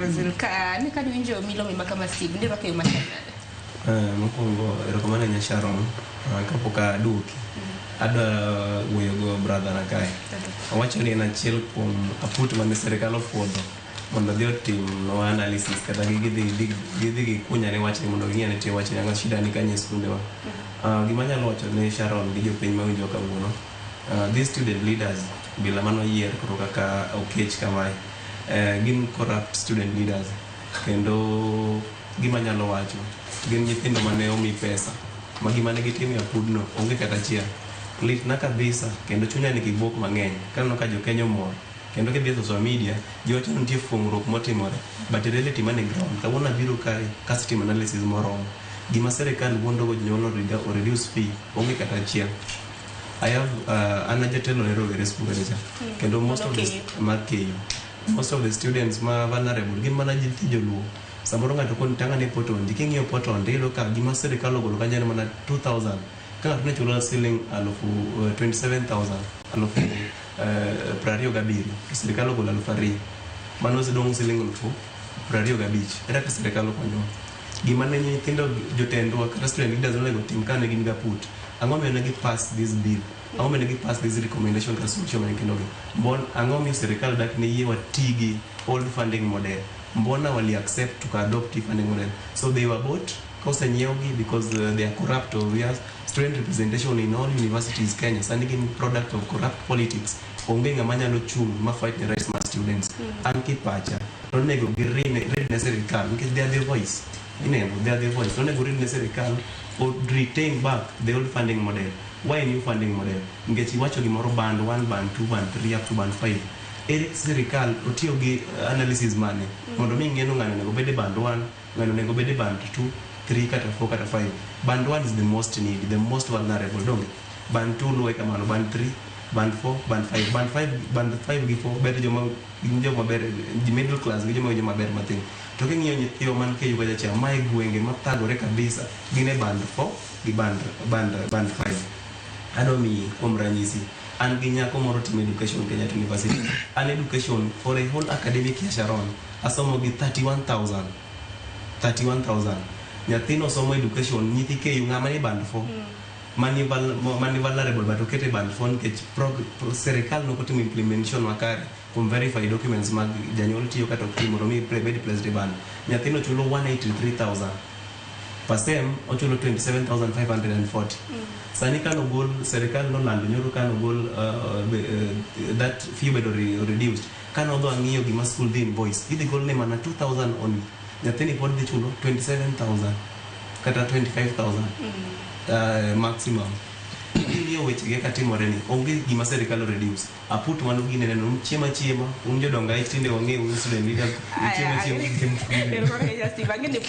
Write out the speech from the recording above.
Brazil ka ne ka winjo milome ma kama Steve ndirwako e yo machal nade? Mokwongo erokamano ahinya Sharon. Kapok aduoki, adwa wuoyo go brother na kae. Owacho ni en achiel kuom aput mane sirikal opuodho mondo odhi otimnwa analysis kata gidhi gikunyane wachni mondo ging'i ane tie wachni ang'o shida ni kanye e skundewa. Gima anyalo wacho ne Sharon gi jopiny mawinjo kawuono, these student leaders bila manoyier koro kaka Okech kamae, gin corrupt student leaders kendo gima anyalo wacho gin nyithindo mane omi pesa ma gima ne gitimo e apudno onge kata achiel. Litna kabisa kendo chunya nigi buok mang'eny kaneno ka jokenya omor kendo kidhi e social media ji wacho ni nitie fuong'ruok motimore but reality mane ground kawuono abiro kae kasetimo analysis moromo gima sirikal wuondogo jonyuol o reduce fee onge kata achiel. I have an ajatelo ne rowere school kacha cha kendo most of the mar KU most of the students ma vulnerable gin mana nyithi joluo samoro ng'ato koni tang'ane potondi king'iyo potondi iyudo ka gima sirikal ogolo kanyo en mana 2000 ka ng'ato ne chulo siling alufu 27000 alufu 27 to sirikal ogolo 2000 mano osedong' siling 25,000 ere kaka sirikal okonyowa gima ne nyithindo jotendwa kata student leaders onego tim kane gin gaput ang'o miyo ne gi pass this bill ang'o miyo ne gi pass this recommendation kata solution mane nyithindo gi mbon ang'o miyo sirikal dak ne yie wati gi old funding model mbona wali accept to adopt funding model so they were bought kosenyiew gi because they are corrupt obvious student representation in all universities Kenya sani gin product of corrupt politics onge ng'ama nyalo chung' ma fight the rights mar students an kipacha onego giread ne sirikal nikech they are the voice ineno they are the voice onego read ne sirikal or retain back the old funding model why new funding model nikech iwacho gimoro band 1 band 2 band 3 up to band 5 ere sirikal otiyo gi analysis mane mondo mi ng'e ni ng'ani onego bed e band 1 ng'ani onego bed e band 2 3 kata 4 kata 5 band 1 is the most need the most vulnerable donge band 2 luwe kamano band 3 band 4 band 5 band 5 band 5 gi 4 ber joma gin joma ber middle class gi joma winjo maber mathin to king'iyo nyithiwa man KU kacha cha mae gwenge mathagore kabisa gin e band 4 gi band 5 adwa miyi kuom ranyisi an gi nyako moro timo education Kenyatta University an education for a whole academic year Sharon asomo gi 31000 31000 nyathino somo education nyithi KU ng'ama ni band 4 mani vulnerable but okete band 4 nikech sirikal nokotimo implementation makare kuom verify documents mag janyuol tiyo kata ok ti mondo mi bed placed e band nyathino chulo 183000 per sem ochulo 27540 sani kanogol sirikal nolando nyoro kanogol that fee obedo reduced kanodho ang'iyo gima school dhi invoice idhi golne mana 2000 only nyathini pod dhi chulo 27000 kata 25000 maximum king'iyo wechegi kaka timore ni onge gima sirikal o reduce aput mano gine neno un chiemo achiema un jodongo aich tinde wang'eyo un student leaders un chiemo achiema. Erokamano ahinya Steve. Ang'e ni